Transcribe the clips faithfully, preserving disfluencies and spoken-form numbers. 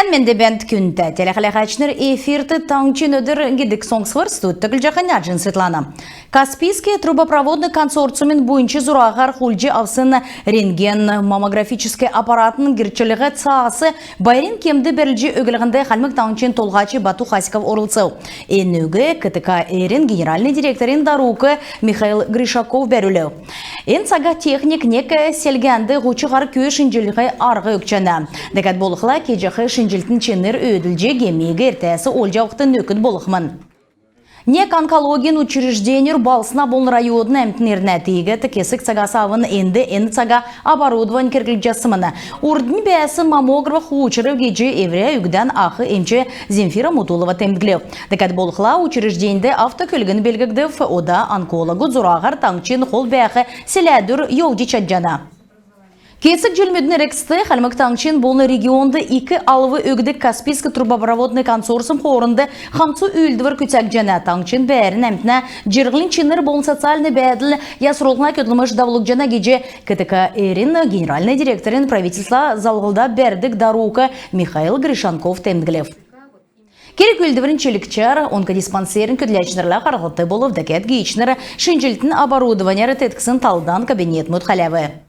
Менд бәәнт, күндтә телехәләһәчнр! Эфирт «Таңһчин өдр» гидг соңсхвр. Студьд көтлҗәхнь Аҗин Светлана. Каспийск трубопроводный консорциумин буйнч зураһар хулдҗ авсн рентген-маммографическ аппаратын герчлһ цаас байрин кемд бәрүлҗ өглһнд Хальмг Таңһчин Толһач Бату Хасиков орлцв. Энүг КТК-Р-ин генеральный директорин дарук Михаил Гришанков бәрүлв. Эн цага техник нег селгәнд һуч һар күүг шинҗллһнә арһ өгчәнә. Дәкәд болхла, кеҗәх шинҗлтин чинр өөдлүлҗ, гемиг эртәс олҗ авхд нөкд болхмн. Нег онкологин учрежденьүр балһсна болн района әмтн ирнә. Тиигәд кесг цагас авн энд эн цага оборудовань керглҗәсмн. Урднь бәәсн маммограф хуучрв гиҗ эврә үгдән ах эмч Земфира Мутулова темдглв. Дәкәд болхла, учрежденьд автокөлгн белдгдв. Ода онкологуд зураһар таңһчин хол бәәх селәдүр йовҗ чадҗана. Кесг җилмүдин эргцд Хальмг Таңһчд болн регионд ик алв өгдг Каспийск трубопроводный консорциум хоорнд хамцу үүлдвр күцәгдҗәнә. Таңһчин бәәрн әмтнә җирһлин чинр болн социальн бәәдл ясрулһна көдлмш давулгдҗана гиҗ КТК-Р-ин генеральный директорин правительствла залһлда бәрдг дарук Михаил Гришанков темдглв. Керг-үүлдврин чилгчәр онкодиспансерин көдләчнрлә харһлт болв. Дәкәд гиичнр шинҗлтин оборудованяр тетксн талдан кабинетмүд хәләв.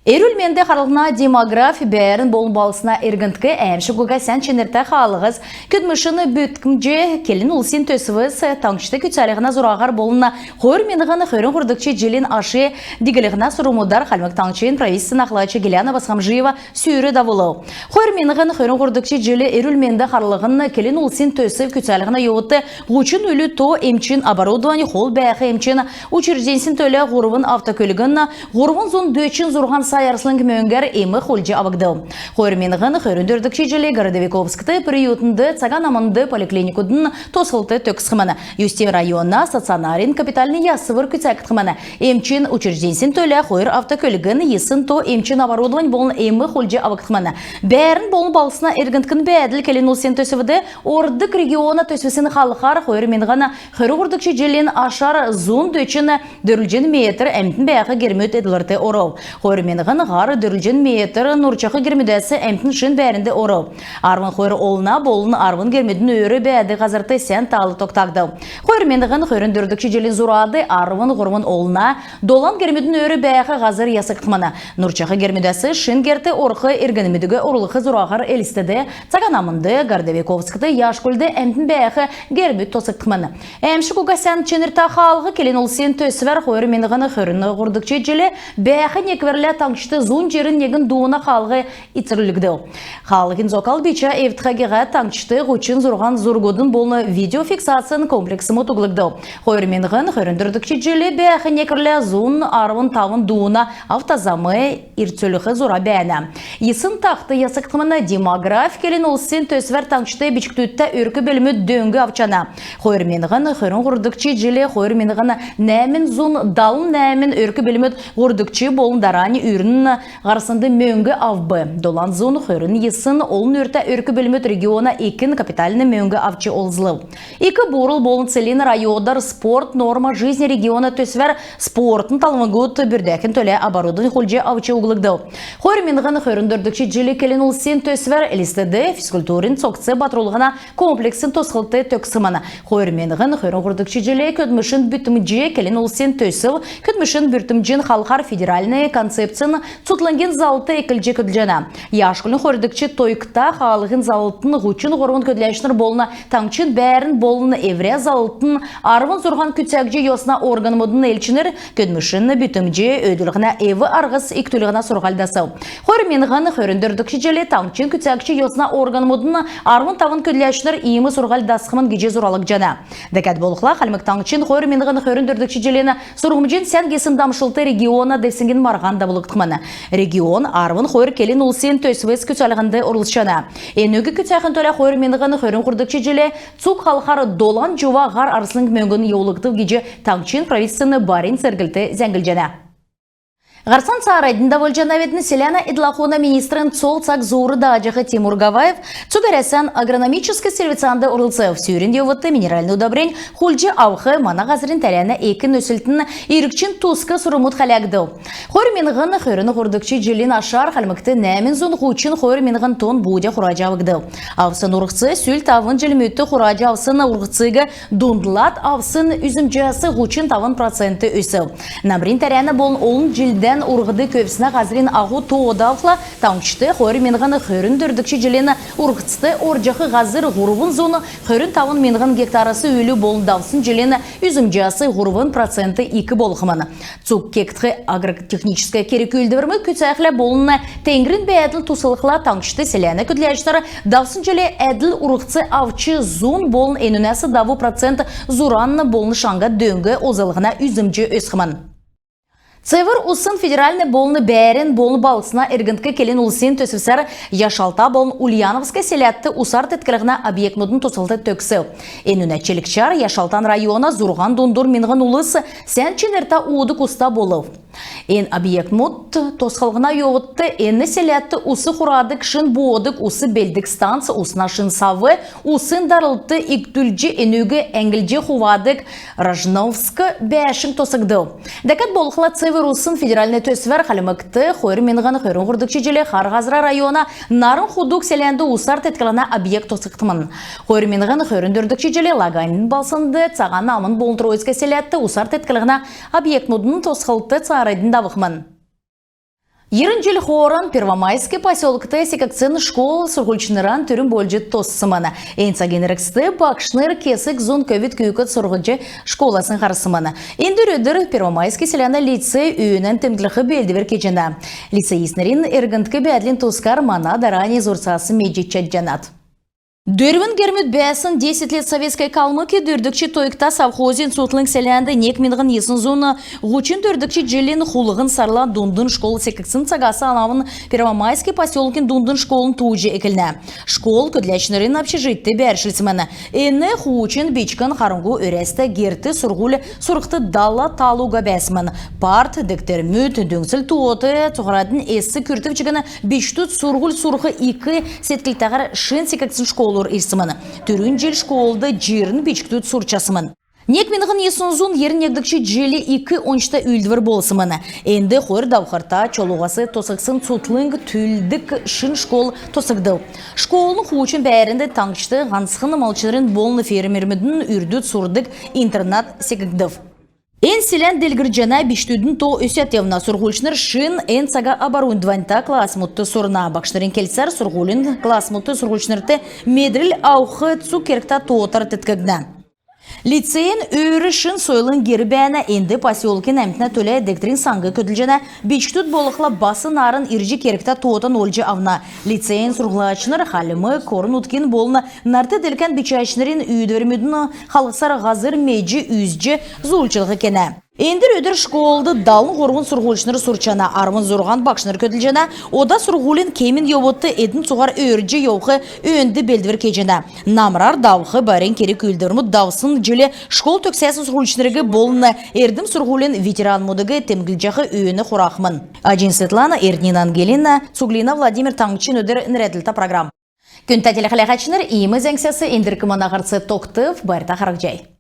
Эрүл-менд харлһна «Демографь» бәәрн болн балһсна эргндк «Әәмшг уга сән чинртә хаалһс» көдлмшин бүтәмҗ келн улсин төсвс таңһчд күцәлһнә зураһар болн хойр миңһн хөрн һурвдгч җилин аш диглһнә сурврмудар Хальмг Таңһчин правительствин ахлач Гиляна Босхомджиева сүүр давулв. Хойр миңһн хөрн һурвдгч җил эрүл-менд харлһна келн улсин төсв күцәлһнә йовудт һучн үлү то эмчин оборудовань, хол бәәх эмчин учрежденьсин төлә һурвн автокөлгн, һурвн зун дөчн зурһан сай арслң мөңгәр эм хулдҗ авгдв. Хойр миңһн хөрн дөрвдгч җил Городовиковскд, Приютнд, Цаһан Амнд поликлиникудин тосхлт төгсхмн. Юстин района стационарин капитальн ясвр күцәгдхмн. Эмчин учрежденьсин төлә хойр автокөлгн, йисн то эмчин оборудовань болн эм хулдҗ авгдхмн. Бәәрн болн балһсна эргндкин бәәдл келн улсин төсвд ордг региона төсвсин халхар хойр миңһн хөрн һурвдгч җилин ашар зун дөчн дөрвлҗн метр әмтн бәәх гермүд эдлврт орв. Хойр миңһн һар дөрвлҗн метр нурҗах гермүдәс әмтн шин бәәрнд орв. Арвн хойр олна болн арвн гермүдин өөр бәәдг һазрт сән тал тогтагдв. Хойр миңһн хөрн дөрвдгч җилин зурад арвн һурвн олна, долан гермүдин өөр бәәх һазр ясгдхмн. Нурҗах гермүдәс шин герт орх иргнмүдиг орулх зураһар Элстд, Цаһан Амнд, Городовиковскд, Яшкульд әмтн бәәх гермүд тосхгдхмн. «Әәмшг уга сән чинртә хаалһс» келн улсин төсвәр хойр миңһн хөрн һурвдгч җил бәәх некврлә таңһчд зун җирн негн дууна хаалһ ицлгдв. Хаалһин зокал бичә эвдхә гиһәд таңһчд һучн зурһан зургудин болн видеофиксацин комплексмүд углгдв. Хойр миңһн хөрн дөрвдгч җил бәәх некврлә зун арвн тавн дууна автозам ирцүлх зура бәәнә. Йисн тагт ясгдхмн. «Демографь» келн улсин төсвәр таңһчд бичкдүдтә өрк-бүлмүд дөң авчана. Хойр миңһн хөрн һурвдгч җил хойр миңһн нәәмн зун далн нәәмн өрк-бүлмүд һурвдгч болн дарани үрн һарснд мөңг авв. Долан зун хөрн йисн олн үртә өрк-бүлмүд региона экин капитальн мөңг авч олзлв. Ик Бурул болн Целинн районар «Спорт — норма жизни» региона төсвәр спортын талвңгуд бүрдәхин төлә оборудовань хулдҗ авч углгдв. Хойр миңһн хөрн дөрвдгч җил келн улсин төсвәр Элстд физкультурин цогц батрулһна комплексин тосхлт төгсхмн. Хойр миңһн хөрн һурвдгч җил көдлмшин бүтәмҗ келн улсин төсв көдлмшин бүрдәмҗин халхар федеральн концепцин цутхлңгин залт эклҗ көдлҗәнә. Яшкулин хойрдгч тойгта хаалһин залтын һучн һурвн көдләчнр болн таңһчин бәәрн болн эврә залтын арвн зурһан күцәгч йосна органмудын элчнр көдлмшин бүтәмҗ өөдлүллһнә эв-арһс икдүллһнә сурһуль дасв. Хойр миңһн хөрн дөрвдгч җил таңһчин күцәгч йосна органмудын арвн тавн көдләчнр иим сурһуль дасхмн гиҗ зуралгдҗана. Дәкәд болхла, Хальмг Таңһчин хойр миңһн хөрн дөрвдгч җилин сурһмҗин сән гисн дамшлт региона девсңгин марһан давулгдхмн. Регион арвн хойр келн улсин төсвс күцәлһнд орлцҗана. Энүг күцәхин төлә хойр миңһн хөрн һурвдгч җил цуг халхар долан җува һар арслң мөңгн йовулгдв гиҗ таңһчин правительствин барин церглт зәңглҗәнә. Һарцан цааранднь давулҗанавидн. Селәнә эдл-ахун министрин цол цаг зуур дааҗах Тимур Гаваев цуг Әрәсән агрономическ селвцәнд орлцв. Сүүрин йовудт минеральн удобрень хулдҗ авх мана һазрин тәрәнә эк нөслтин иргчин туск сурврмуд хәләгдв. Хойр миңһн хөрн һурвдгч җилин ашар Хальмгт нәәмн зун һучн хойр миңһн тонн буудя хураҗ авгдв. Авсн урһц сүл тавн җилмүдт хураҗ авсн урһциг дундлад авсн үзмҗәс һучн тавн процент өсв. Намрин тәрәнә болн олн җилдән урһд көвснә һазрин аһу тоод авхла, таңһчд хойр миңһн хөрн дөрвдгч җилин урһцд орҗах һазр һурвн зун хөрн тавн миңһн гектарас үлү болн давсн җилин үзмҗәс һурвн процент ик болхмн. Цуг кегдх агротехническ керг-үүлдврмүд күцәхлә болн теңгрин бәәдл туслхла, таңһчд селәнә көдләчнр давсн җилә әдл урһц авч, зун болн энүнәс даву процент зуран болн шаңһа дөң олзллһна үзмҗ өсхмн. «Цевр усн» федеральн болн бәәрн болн балһсна эргндк келн улсин төсвсәр Яшалта болн Ульяновск селәдт усар тетклһнә объектмудын тосхлт төгсв. Энүнә чилгчәр Яшалтан района зурһан дундур миңһн улс сән чинртә уудг уста болв. Эн объектмуд тосхлһна йовудт эн селәдт ус хурадг, шин боодг, ус белддг станц, усна шин сав, усн дарлт икдүлҗ, энүг әңглҗ хувадг Рожновск бәәшң тосхгдв. Дәкәд болхла, «Цевр усн» федеральн төсвәр Хальмгт хойр миңһн хөрн һурвдгч җилә Хар Һазра района Нарн Худг селәнд усар тетклһнә объект тосхгдхмн. Хойр миңһн хөрн дөрвдгч җилә Лаганин балһснд Цаһан Амн болн Троицк селәдт усар тетклһнә объектмудын тосхлт цааранднь давхмн. Йирн җил хооран Первомайск поселкд секгдсн школ сурһульчнран түрүн болҗ тоссмн. Эн цагин эргцд багшнр кесг зун көвүд күүкд сурһҗ школасн һарсмн. Эндр өдр Первомайск селәнә лицей өөнән темдглх белдвр кеҗәнә. Лицеистнрин эргндк бәәдлин тускар мана дарани зургас медҗ чадҗанат. «Дөрвн гермүд бәәсн: десять лет Советской Калмыкии» дөрвдгч тойгта совхозин цутхлң селәнд нег миңһн йисн зун һучн дөрвдгч җилин хулһн сарла дундын школ секгдсн цагас авн Первомайский поселкин дундын школын тууҗ эклнә. Школ көдләчнрин общежитьд бәәршлсмн. Эн хуучн бичкн харңһу өрәстә герт сурһуль сурхд дала таал уга бәәсмн. Парт, дегтрмүд, дөңцл тоот, цуһараднь эс күртв чигн бичкдүд сурһуль сурх ик седклтәһәр шин секгдсн школур ирсмн. Түрүн җил школд җирн бичкдүд сурчасмн. Нег миңһн йисн зун йирн негдгч җил ик ончта үүлдвр болсмн. Энд хойр давхрта чолуһас тосхсн цутхлң түлдг шин школ тосхгдв. Школын хуучн бәәрнд таңһчд һанцхн малчнрин болн фермермүдин үрдүд сурдг интернат секгдв. Эн селән делгрҗәнә, бичкдүдин то өсәд йовна. Сурһульчнр шин, эн цага оборудованьта классмудт сурна. Багшнрин келсәр, сурһулин классмудт сурһульчнрт медрл авх цуг кергтә тоотар теткгднә. Лицейин өөр шин сойлын гер бәәнә. Энд поселкин әмтнә төлә дегтрин саң көдлҗәнә. Бичкдүд болхла бас нааран ирҗ кергтә тоотан олҗ авна. Лицейин сурһульчнр хальмг орн-нутгин болн нарт делкән бичәчнрин үүдәврмүдин халхсар һазр медҗ үзҗ зуульчллһ кенә. Эндр өдр школд далн һурвн сурһульчнр сурчана, арвн зурһан багшнр көдлҗәнә. Ода сурһулин кемин йовудт эдн цуһар өөрдҗ йовх өөнд белдвр кеҗәнә. Намрар давх байрин керг-үүлдврмүд давсн җил школ төгсәсн сурһульчнриг болн эрдм-сурһулин ветеранмудыг темдглҗәх өөн хурахмн. Аҗин Светлана, Эрднин Ангелина, Цуглина Владимир. «Таңһчин өдр» нерәдлтә программ. Күндтә телехәләһәчнр, иим зәңгсәс эндрк мана һарц тогтв. Байрта харһцхай.